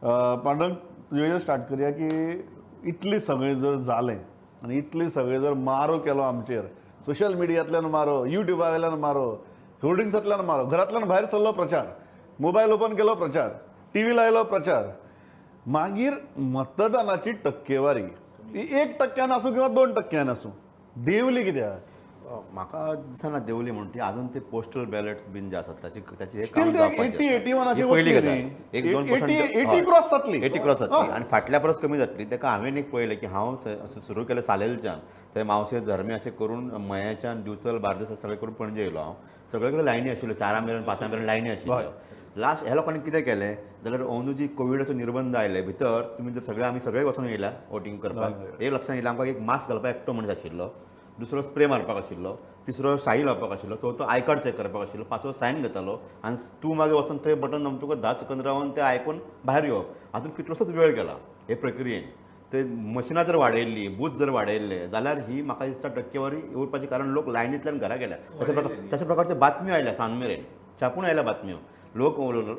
पांडुरंग, तुजें स्टार्ट करया की इतली सगळें जर जालें आनी इतली सगळें जर मारो केलो आमचेर, सोशल मिडियांतल्यान मारो, युट्युबा वयल्यान मारो, होर्डिंग्सांतल्यान मारो, घरांतल्यान भायर सरलो प्रचार, मोबायल ओपन केलो प्रचार, टीव्ही लायलो प्रचार, मागीर मतदानाची टक्केवारी ही 1% आसूं किंवा 2% आसूं देंवली कित्याक? म्हाका दिसना देंवली म्हण ती. अजून ते पोस्टल बॅलट्स बीन जे आसात ताचे हे Still काम ते जावपाचें 80, आसा. 81 ही पयली वतली गजाल. न्ही. एक दोन 80 पर्संट 80 cross जातली. 80 क्रॉस जातली आनी फाटल्या परस कमी जातली. ताका हांवें एक पळयलें की हांव सुरू केलें सालेलच्यान थंय मावशे झरमे अशें करून मयाच्यान दिवचल बार्देस सगळें करून पणजे येयलो हांव. सगळे कडेन लायनी आशिल्ल्यो, 4 मेरेन 5 मेरेन लायनी आशिल्ल्यो. लास्ट ह्या लोकांनी कितें केलें जाल्यार अंदू जी कोविडाचो निर्बंध आयले भितर तुमी जर सगळे आमी सगळे वचून येयल्या वोटींग करपाक, एक लक्षांत येयलें आमकां एक मास्क घालपाक एकटो मनीस आशिल्लो, दुसरो स्प्रे मारपाक आशिल्लो, तिसरो शाही लावपाक आशिल्लो, चवथो I card check करपाक आशिल्लो, पांचवो सायन घेतालो आनी तूं मागीर वचून थंय बटन दामून तुका 10 सेकंद रावन तें आयकून भायर येवप. हातूंत कितलोसोच वेळ गेला हे प्रक्रियेन. ते मशिनां जर वाडयल्ली, बूथ जर वाडयल्ले जाल्यार ही म्हाका दिसता टक्केवारी उरपाची, कारण लोक लायनींतल्यान घरा गेल्या. तशा प्रकारच्यो बातम्यो आयल्या, सांज मेरेन छापून आयल्या बातम्यो, लोक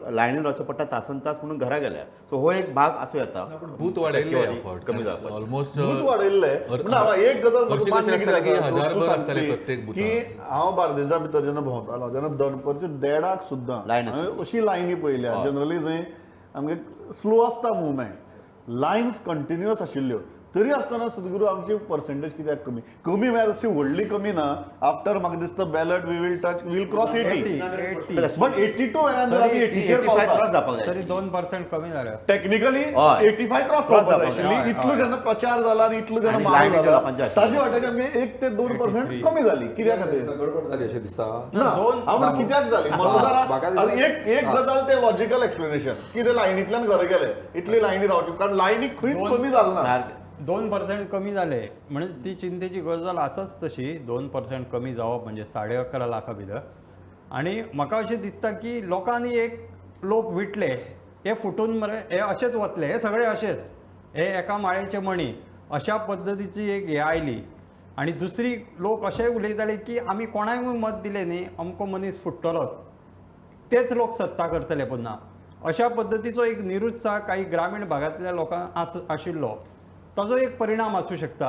लायनीन रावचे पडटा तासन तास म्हणून घरा गेल्या. सो हो एक भाग आसूं येता. बूथ वाडयल्ले टक्केवारी फावट कमी जावपाची. ऑलमोस्ट बूथ वाडयल्ले पूण हांव एक गजाल म्हाका हरशीं मान्य कशें आसतालें की कित्याक आसा, हजारभर तूं आसताले सांगपी प्रत्येक बुथार. की हांव बार्देजा भितर जेन्ना भोंवतालो तेन्ना दनपारच्या 1:30क सुद्दां लायन हांवें अशी लायनी पळयल्या. जनरली जंय आमगे स्लो आसता मुवमेंट, लायन्स कंटिन्युअस आशिल्ल्यो. तरी आसतना सद्गुरू आमची पर्सेंटेज कित्याक कमी? कमी म्हळ्यार अशी व्हडली कमी ना. आफ्टर म्हाका दिसता ballot we will touch, will cross 80. 80. But 82 वेल्यान जर आमी 80चेर 85 क्रॉस पावता जावपाक जाय. तरी 2% कमी जाल्या. टेक्निकली 85 क्रॉस क्रॉस जावपाक जाय जावपाक आशिल्ली. जाय. इतलो जेन्ना प्रचार जाला आनी इतलो जेन्ना आनी मारो लायनीच्या जाला लोकांचे आशिल्ले. ताजे वाट्याचे आमी 1 ते 2% कमी जाली कित्या खातीर? गडबड जाली अशें दिसता. ना, दोन हांव म्हणून कित्याक जाली मतदारां? म्हाका आतां एक एक गजाल ते लॉजिकल एक्सप्लेनेशन की ते लायनींतल्यान घरा गेले, इतली लायनी रावची, कारण लायनी खंयच कमी जाल ना. सारकें. 2% कमी जाले म्हणजे ती चिंतेची गजाल आसाच तशी. 2% कमी जावप म्हणजे 11.5 लाखा भितर. आनी म्हाका अशें दिसता की लोकांनी एक लोक विटले, हे फुटून मरे, हे अशेच वतले, हे सगळे अशेच, हे एका माळेचे मणी अशा पद्दतीची एक हे आयली. आनी दुसरी लोक अशेंय उलयताले की आमी कोणाकूय मत दिलें न्ही, अमको मनीस फुट्टलोच, तेच लोक सत्ता करतले पुन्हा, अशा पद्दतीचो एक निरुत्साह काही ग्रामीण भागांतल्या लोकांक आशिल्लो, ताजो एक परिणाम आसूं शकता.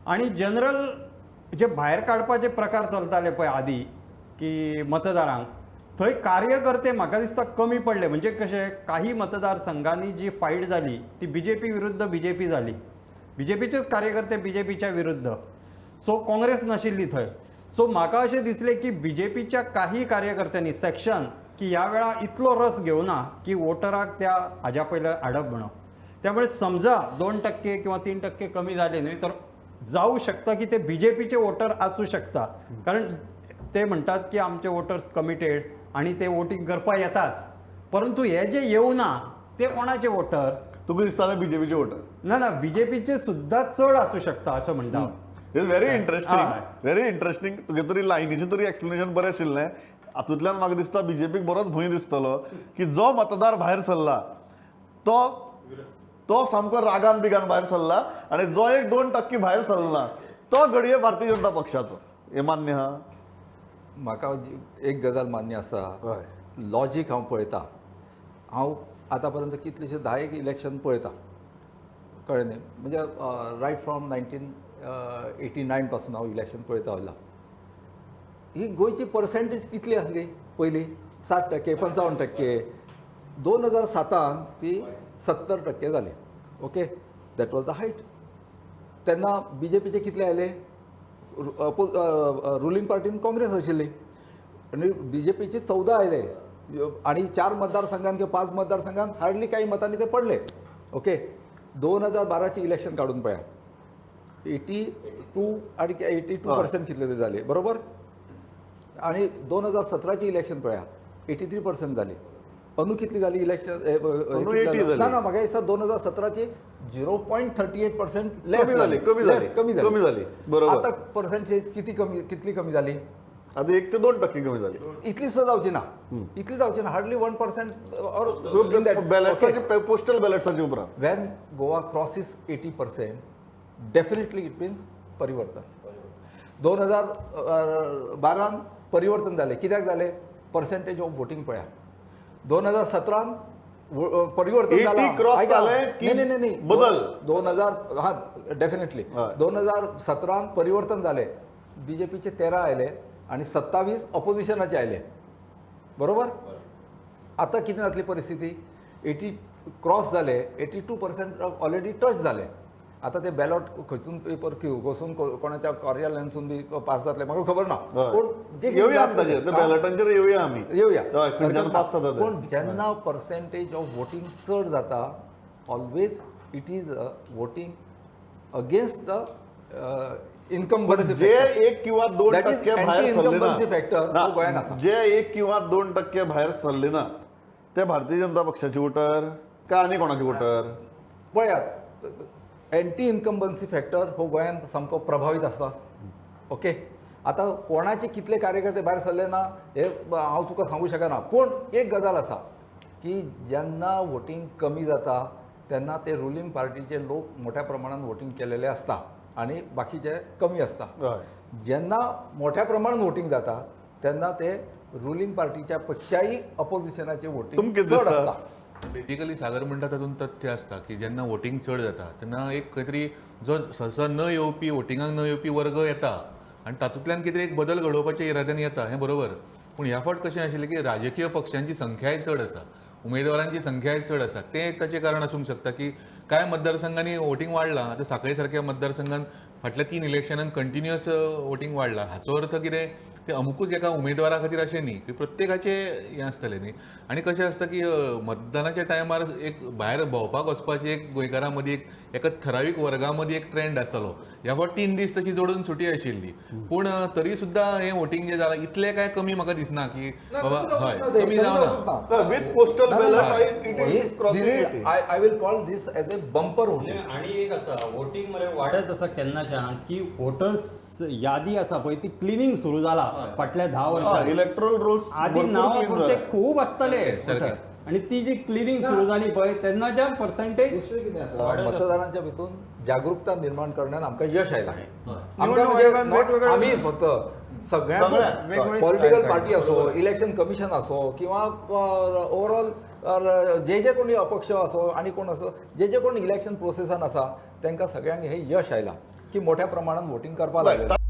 आनी जनरल जे भायर काडपाचे प्रकार चलताले पळय आदी की मतदारांक थंय कार्यकर्ते म्हाका दिसता कमी पडले. म्हणजे कशें, काही मतदारसंघांनी जी फायट जाली ती बीजेपी विरुद्ध बीजेपी जाली, बीजेपीचेच कार्यकर्ते बीजेपीच्या विरुद्ध, सो काँग्रेस नाशिल्ली थंय. सो म्हाका अशें दिसलें की बीजेपीच्या काही कार्यकर्त्यांनी सेक्शन की ह्या वेळा इतलो रस घेवना की वोटराक त्या हाज्या पयले हाडप म्हणून. त्यामुळे समजा 2% किंवा 3% कमी जाले न्हय तर जाऊ शकता की ते बीजेपीचे वोटर आसूं शकता, कारण ते म्हणटात की आमचे वोटर्स कमिटेड आणि ते वोटींग करपाक येताच. परंतु हे जे येवना ते कोणाचे वोटर? तुका दिसता ते बीजेपीचे वोटर? ना ना, बीजेपीचे सुद्दां चड आसूं शकता असं म्हणटा हांव. Is very interesting, very interesting. तुगे तरी लायनीचें तरी एक्सप्लेनेशन बरें आशिल्लें. हातूंतल्यान म्हाका दिसता बीजेपीक बरोच भंय दिसतलो की जो मतदार भायर सरला तो तो सामको रागान बिगान भायर सरला आनी जो 1-2% भायर सरला तो घडये भारतीय जनता पक्षाचो. हें मान्य आहा? म्हाका एक गजाल मान्य आसा. लॉजीक हांव पळयता, हांव आतां पर्यंत कितलेशे 10 एक इलेक्शन पळयता, कळ्ळें न्ही? म्हणजे रायट फ्रॉम 1989 पासून हांव इलेक्शन पळयता वयला. ही गोंयची पर्सेंटेज कितली आसली पयलीं? 60%, 55%. 2007न ती 70% जाली. Okay, that was the height. तेन्ना बी जे पीचे कितले आयले? रुलींग पार्टीन काँग्रेस आशिल्ली आनी बी जे पीचे 14 आयले आनी चार मतदारसंघान किंवा पांच मतदारसंघान हार्डली काही मतांनी ते पडले. ओके, 2012ची इलेक्शन काडून पळया, 82 आनी 82% कितले ते जाले, बरोबर? आणि 2017ची इलेक्शन पळया, 83% जाली. अंदू कितली जाली इलेक्शन? अंदू 80 जाली. ना ना, म्हाका दिसता 2017ची 0.38% लेस. कमी जाली, कमी जाली. कमी जाली. कमी जाली, बरोबर. आता पर्सेंटेज किती कमी, कितली कमी जाली? आतां 1 ते 2% कमी जाली. इतली सुद्दां जावची ना, इतली जावची ना, हार्डली 1% ऑर बॅलेट्साचे, पोस्टल बॅलेट्साचे उपरांत. When Goa crosses 80%, definitely it means परिवर्तन. 2012न परिवर्तन जालें. कित्याक जालें? पर्सेंटेज ऑफ वोटींग पळया. 2017न परिवर्तन 80 जालां. cross आयका, जालें की नाही, नाही, नाही. बदल. 2000, हां डेफिनेटली हय. 2017 परिवर्तन जालें. बीजेपीचे 13 आयले आनी 27 ऑपोजिशनाचे आयले, बरोबर. आतां कितें जातली परिस्थिती? 80 क्रॉस जाले, 82% ऑलरेडी टच जाले. आतां ते बॅलॉट खंयसून पेपर घसून कोणाच्या कार्यालयांसून बी पास जातले म्हाका खबर ना, हय. पूण जे कितें येवया आमी जातलें ताजेर, ते- ते बॅलटांचेर येवया आमी. येवया, हय, खंयच्यान हरकत ना. पास जाता ते. पूण जेन्ना पर्सेंटेज ऑफ वोटींग चड जाता, always it is voting against the incumbency. जे 1 किंवा 2 That is टक्के भायर सरले anti-incumbency factor ना, हो गोंयांत आसा. जे 1 किंवा 2% भायर सरले ना ते भारतीय जनता पक्षाचे वोटर काय आनी कोणाचे वोटर? पळयात, एंटी इन्कम्बन्सी फॅक्टर हो गोंयांत सामको प्रभावीत आसा. ओके, आतां कोणाचे कितले कार्यकर्ते भायर सरले ना हे हांव तुका सांगू शकना, पूण एक गजाल आसा की जेन्ना वोटींग कमी जाता तेन्ना ते रुलींग पार्टीचे लोक मोठ्या प्रमाणान वोटींग केलेले आसता आनी बाकीचे कमी आसता. हय. जेन्ना मोठ्या प्रमाणान वोटींग जाता तेन्ना ते रुलींग पार्टीच्या पेक्षाय अपोजिशनाचे वोटींग तुमकां चड दिसता? आसता. बेसिकली सागर म्हणटा तातूंत तथ्य आसता की जेन्ना वोटींग चड जाता तेन्ना एक खंय तरी जो सहसा न येवपी, वोटिंगाक न येवपी वर्ग येता आनी तातूंतल्यान कितें एक बदल घडोवपाच्या इराद्यान येता, हें बरोबर. पूण ह्या फावट कशें आशिल्लें की राजकीय पक्षांची संख्याय चड आसा, उमेदवारांची संख्याय चड आसा, तें एक ताचें कारण आसूंक शकता की कांय मतदारसंघांनी वोटींग वाडलां. आतां साखळे सारक्या मतदारसंघान फाटल्या 3 इलेक्शनान कंटिन्युअस वोटींग वाडलां. हाचो अर्थ कितें, ते अमुकूच एका उमेदवारा खातीर अशें न्ही की प्रत्येकाचें हें आसतलें न्ही. आनी कशें आसता की मतदानाच्या टायमार एक भायर भोंवपाक वचपाची एक गोंयकारां मदीं एक एका ठरावीक वर्गा मदीं एक ट्रेंड आसतालो. ह्या फावट 3 दीस तशी जोडून सुटी आशिल्ली, पूण तरी सुद्दां हें वोटींग जें जालां इतलें काय कमी म्हाका दिसना की बाबा हय कमी जावना. With postal ballot it is crossing. I will call this as a bumper voting. आणि एक आसा वोटींग मरे वाडत आसा केन्नाच्यान की वोटर्स यादी आसा पळय ती क्लिनींग सुरू जाला फाटल्या 10 वर्सां. इलेक्ट्रल रोल्स आदी नांवां पुरते खूब आसतले सारकें. आनी ती जी क्लिनींग सुरू जाली पळय तेन्नाच्यान पर्संटेज दुसरें कितें आसा, मतदारांच्या भितून जागृकता निर्माण करण्यान आमकां यश आयलां. आमकां निवडणूक म्हणजे आयोगान not वेगवेगळे- आमी फक्त सगळ्यांकूच, सगळ्यांक. पॉलिटिकल पार्टी असो, इलेक्शन कमिशन असो किंवा ओवरऑल जे जे कोणी अपक्ष असो आनी कोण असो, जे जे कोण इलेक्शन प्रोसेसान आसा तांकां सगळ्यांक हें यश आयलां की मोठ्या प्रमाणात वोटींग करपाक लागलें.